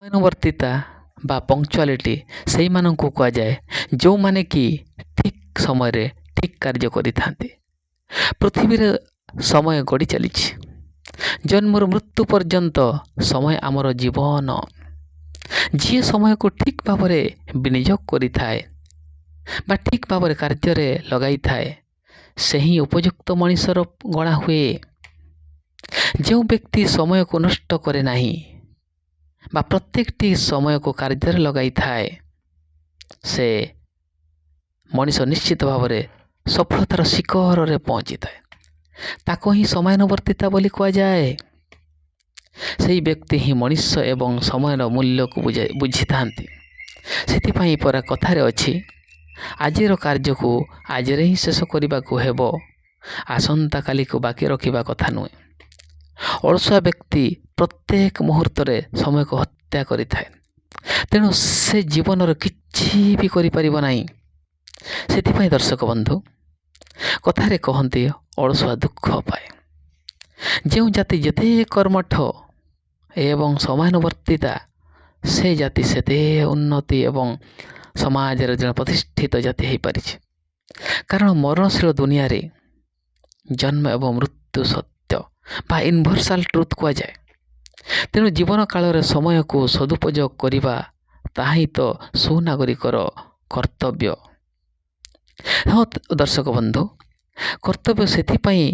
ସମୟାନୁବର୍ତ୍ତିତା ବା ପଙ୍କ୍ଚୁଆଲିଟି ସେଇମାନଙ୍କୁ କୁହାଯାଏ, ଯେଉଁମାନେ କି ଠିକ୍ ସମୟରେ ଠିକ୍ କାର୍ଯ୍ୟ କରିଥାନ୍ତି। ପୃଥିବୀରେ ସମୟ ଗଡ଼ି ଚାଲିଛି। ଜନ୍ମରୁ ମୃତ୍ୟୁ ପର୍ଯ୍ୟନ୍ତ ସମୟ ଆମର ଜୀବନ। ଯିଏ ସମୟକୁ ଠିକ୍ ଭାବରେ ବିନିଯୋଗ କରିଥାଏ ବା ଠିକ୍ ଭାବରେ କାର୍ଯ୍ୟରେ ଲଗାଇଥାଏ, ସେ ହିଁ ଉପଯୁକ୍ତ ମଣିଷର ଗଣା ହୁଏ। ଯେଉଁ ବ୍ୟକ୍ତି ସମୟକୁ ନଷ୍ଟ କରେ ନାହିଁ ବା ପ୍ରତ୍ୟେକଟି ସମୟକୁ କାର୍ଯ୍ୟରେ ଲଗାଇଥାଏ, ସେ ମଣିଷ ନିଶ୍ଚିତ ଭାବରେ ସଫଳତାର ଶିଖରରେ ପହଞ୍ଚିଥାଏ। ତାକୁ ହିଁ ସମୟାନୁବର୍ତ୍ତିତା ବୋଲି କୁହାଯାଏ। ସେଇ ବ୍ୟକ୍ତି ହିଁ ମଣିଷ ଏବଂ ସମୟର ମୂଲ୍ୟକୁ ବୁଝିଥାନ୍ତି। ସେଥିପାଇଁ ପରା କଥାରେ ଅଛି, ଆଜିର କାର୍ଯ୍ୟକୁ ଆଜିରେ ହିଁ ଶେଷ କରିବାକୁ ହେବ, ଆସନ୍ତାକାଲିକୁ ବାକି ରଖିବା କଥା ନୁହେଁ। ଅଳସୁଆ ବ୍ୟକ୍ତି ପ୍ରତ୍ୟେକ ମୁହୂର୍ତ୍ତରେ ସମୟକୁ ହତ୍ୟା କରିଥାଏ, ତେଣୁ ସେ ଜୀବନର କିଛି ବି କରିପାରିବ ନାହିଁ। ସେଥିପାଇଁ ଦର୍ଶକ ବନ୍ଧୁ, କଥାରେ କହନ୍ତି, ଅଳସୁଆ ଦୁଃଖ ପାଏ। ଯେଉଁ ଜାତି ଯେତେ କର୍ମଠ ଏବଂ ସମୟାନୁବର୍ତ୍ତିତା, ସେ ଜାତି ସେତେ ଉନ୍ନତି ଏବଂ ସମାଜରେ ଜଣେ ପ୍ରତିଷ୍ଠିତ ଜାତି ହୋଇପାରିଛି। କାରଣ ମରଣଶୀଳ ଦୁନିଆରେ ଜନ୍ମ ଏବଂ ମୃତ୍ୟୁ ସତ୍ୟ ବା ୟୁନିଭର୍ସାଲ ଟ୍ରୁଥ୍ କୁହାଯାଏ। ତେଣୁ ଜୀବନ କାଳରେ ସମୟକୁ ସଦୁପଯୋଗ କରିବା, ତାହା ହିଁ ତ ସୁନାଗରିକର କର୍ତ୍ତବ୍ୟ। ହଁ ଦର୍ଶକ ବନ୍ଧୁ, କର୍ତ୍ତବ୍ୟ ସେଥିପାଇଁ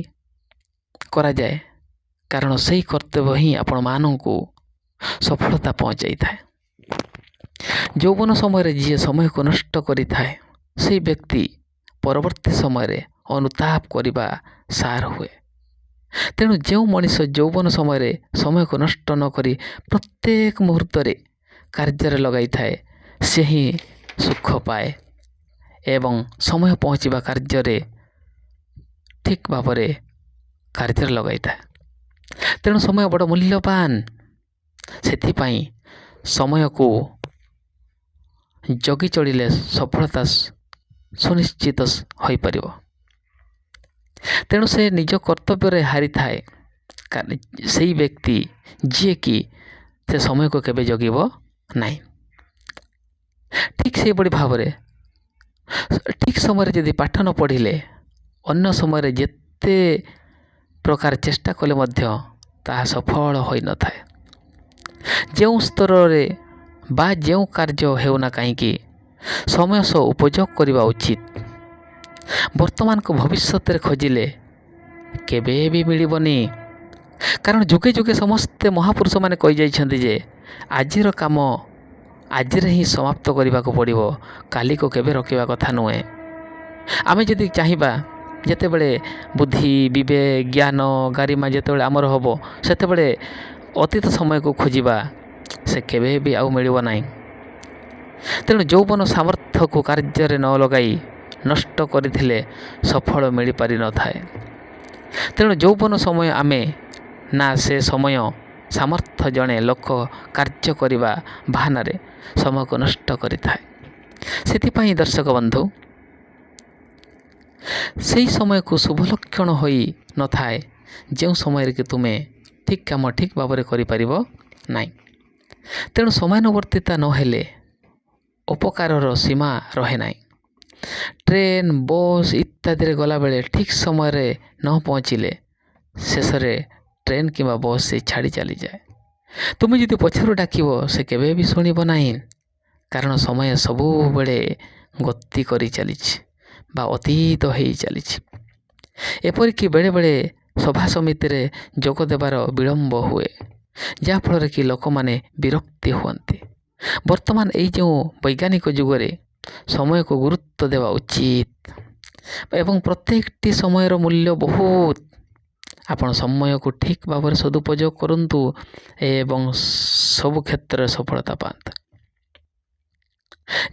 କରାଯାଏ, କାରଣ ସେଇ କର୍ତ୍ତବ୍ୟ ହିଁ ଆପଣମାନଙ୍କୁ ସଫଳତା ପହଞ୍ଚାଇଥାଏ। ଯୌବନ ସମୟରେ ଯିଏ ସମୟକୁ ନଷ୍ଟ କରିଥାଏ, ସେଇ ବ୍ୟକ୍ତି ପରବର୍ତ୍ତୀ ସମୟରେ ଅନୁତାପ କରିବା ସାର ହୁଏ। ତେଣୁ ଯେଉଁ ମଣିଷ ଯୌବନ ସମୟରେ ସମୟକୁ ନଷ୍ଟ ନକରି ପ୍ରତ୍ୟେକ ମୁହୂର୍ତ୍ତରେ କାର୍ଯ୍ୟରେ ଲଗାଇଥାଏ, ସେ ହିଁ ସୁଖ ପାଏ ଏବଂ ସମୟ ପହଞ୍ଚିବା କାର୍ଯ୍ୟରେ ଠିକ୍ ଭାବରେ କାର୍ଯ୍ୟରେ ଲଗାଇଥାଏ। ତେଣୁ ସମୟ ବଡ଼ ମୂଲ୍ୟବାନ। ସେଥିପାଇଁ ସମୟକୁ ଜଗି ଚଳିଲେ ସଫଳତା ସୁନିଶ୍ଚିତ ହୋଇପାରିବ। ତେଣୁ ସେ ନିଜ କର୍ତ୍ତବ୍ୟରେ ହାରିଥାଏ ସେଇ ବ୍ୟକ୍ତି, ଯିଏକି ସେ ସମୟକୁ କେବେ ଜଗିବ ନାହିଁ। ଠିକ୍ ସେହିଭଳି ଭାବରେ ଠିକ୍ ସମୟରେ ଯଦି ପାଠ ନ ପଢ଼ିଲେ, ଅନ୍ୟ ସମୟରେ ଯେତେ ପ୍ରକାର ଚେଷ୍ଟା କଲେ ମଧ୍ୟ ତାହା ସଫଳ ହୋଇନଥାଏ। ଯେଉଁ ସ୍ତରରେ ବା ଯେଉଁ କାର୍ଯ୍ୟ ହେଉନା କାହିଁକି, ସମୟ ସହ ଉପଯୋଗ କରିବା ଉଚିତ। ବର୍ତ୍ତମାନକୁ ଭବିଷ୍ୟତରେ ଖୋଜିଲେ କେବେ ବି ମିଳିବନି। କାରଣ ଯୁଗେ ଯୁଗେ ସମସ୍ତେ ମହାପୁରୁଷମାନେ କହିଯାଇଛନ୍ତି ଯେ ଆଜିର କାମ ଆଜିରେ ହିଁ ସମାପ୍ତ କରିବାକୁ ପଡ଼ିବ, କାଲିକୁ କେବେ ରଖିବା କଥା ନୁହେଁ। ଆମେ ଯଦି ଚାହିଁବା, ଯେତେବେଳେ ବୁଦ୍ଧି, ବିବେକ, ଜ୍ଞାନ, ଗାରିମା ଯେତେବେଳେ ଆମର ହେବ, ସେତେବେଳେ ଅତୀତ ସମୟକୁ ଖୋଜିବା, ସେ କେବେ ବି ଆଉ ମିଳିବ ନାହିଁ। ତେଣୁ ଯୌବନ ସାମର୍ଥ୍ୟକୁ କାର୍ଯ୍ୟରେ ନ ଲଗାଇ ନଷ୍ଟ କରିଥିଲେ ସଫଳ ମିଳିପାରିନଥାଏ। ତେଣୁ ଯୌବନ ସମୟ ଆମେ ନା ସେ ସମୟ ସାମର୍ଥ୍ୟ ଜଣେ ଲୋକ କାର୍ଯ୍ୟ କରିବା ବାହାନାରେ ସମୟକୁ ନଷ୍ଟ କରିଥାଏ। ସେଥିପାଇଁ ଦର୍ଶକ ବନ୍ଧୁ, ସେହି ସମୟକୁ ଶୁଭ ଲକ୍ଷଣ ହୋଇ ନଥାଏ, ଯେଉଁ ସମୟରେ କି ତୁମେ ଠିକ୍ କାମ ଠିକ୍ ଭାବରେ କରିପାରିବ ନାହିଁ। ତେଣୁ ସମୟାନୁବର୍ତ୍ତିତା ନହେଲେ ଉପକାରର ସୀମା ରହେ ନାହିଁ। ଟ୍ରେନ୍, ବସ୍ ଇତ୍ୟାଦିରେ ଗଲାବେଳେ ଠିକ୍ ସମୟରେ ନ ପହଞ୍ଚିଲେ ଶେଷରେ ଟ୍ରେନ୍ କିମ୍ବା ବସ୍ ସେ ଛାଡ଼ି ଚାଲିଯାଏ। ତୁମେ ଯଦି ପଛରୁ ଡାକିବ, ସେ କେବେ ବି ଶୁଣିବ ନାହିଁ। କାରଣ ସମୟ ସବୁବେଳେ ଗତି କରି ଚାଲିଛି ବା ଅତୀତ ହେଇ ଚାଲିଛି। ଏପରିକି ବେଳେବେଳେ ସଭା ସମିତିରେ ଯୋଗ ଦେବାର ବିଳମ୍ବ ହୁଏ, ଯାହାଫଳରେ କି ଲୋକମାନେ ବିରକ୍ତି ହୁଅନ୍ତି। ବର୍ତ୍ତମାନ ଏଇ ଯେଉଁ ବୈଜ୍ଞାନିକ ଯୁଗରେ ସମୟକୁ ଗୁରୁତ୍ୱ ଦେବା ଉଚିତ ଏବଂ ପ୍ରତ୍ୟେକଟି ସମୟର ମୂଲ୍ୟ ବହୁତ। ଆପଣ ସମୟକୁ ଠିକ୍ ଭାବରେ ସଦୁପଯୋଗ କରନ୍ତୁ ଏବଂ ସବୁ କ୍ଷେତ୍ରରେ ସଫଳତା ପାଆନ୍ତୁ।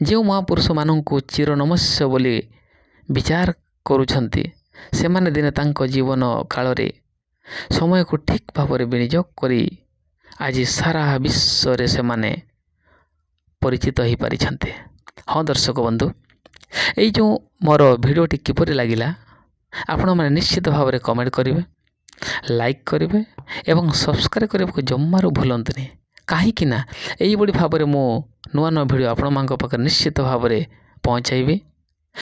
ଯେଉଁ ମହାପୁରୁଷମାନଙ୍କୁ ଚିର ନମସ୍ୟ ବୋଲି ବିଚାର କରୁଛନ୍ତି, ସେମାନେ ଦିନେ ତାଙ୍କ ଜୀବନ କାଳରେ ସମୟକୁ ଠିକ୍ ଭାବରେ ବିନିଯୋଗ କରି ଆଜି ସାରା ବିଶ୍ୱରେ ସେମାନେ ପରିଚିତ ହୋଇପାରିଛନ୍ତି। ହଁ ଦର୍ଶକ ବନ୍ଧୁ, ଏଇ ଯେଉଁ ମୋର ଭିଡ଼ିଓଟି କିପରି ଲାଗିଲା, ଆପଣମାନେ ନିଶ୍ଚିତ ଭାବରେ କମେଣ୍ଟ କରିବେ, ଲାଇକ୍ କରିବେ ଏବଂ ସବସ୍କ୍ରାଇବ୍ କରିବାକୁ ଜମାରୁ ଭୁଲନ୍ତୁନି। କାହିଁକି ନା ଏଇଭଳି ଭାବରେ ମୁଁ ନୂଆ ନୂଆ ଭିଡ଼ିଓ ଆପଣମାନଙ୍କ ପାଖରେ ନିଶ୍ଚିତ ଭାବରେ ପହଞ୍ଚାଇବି।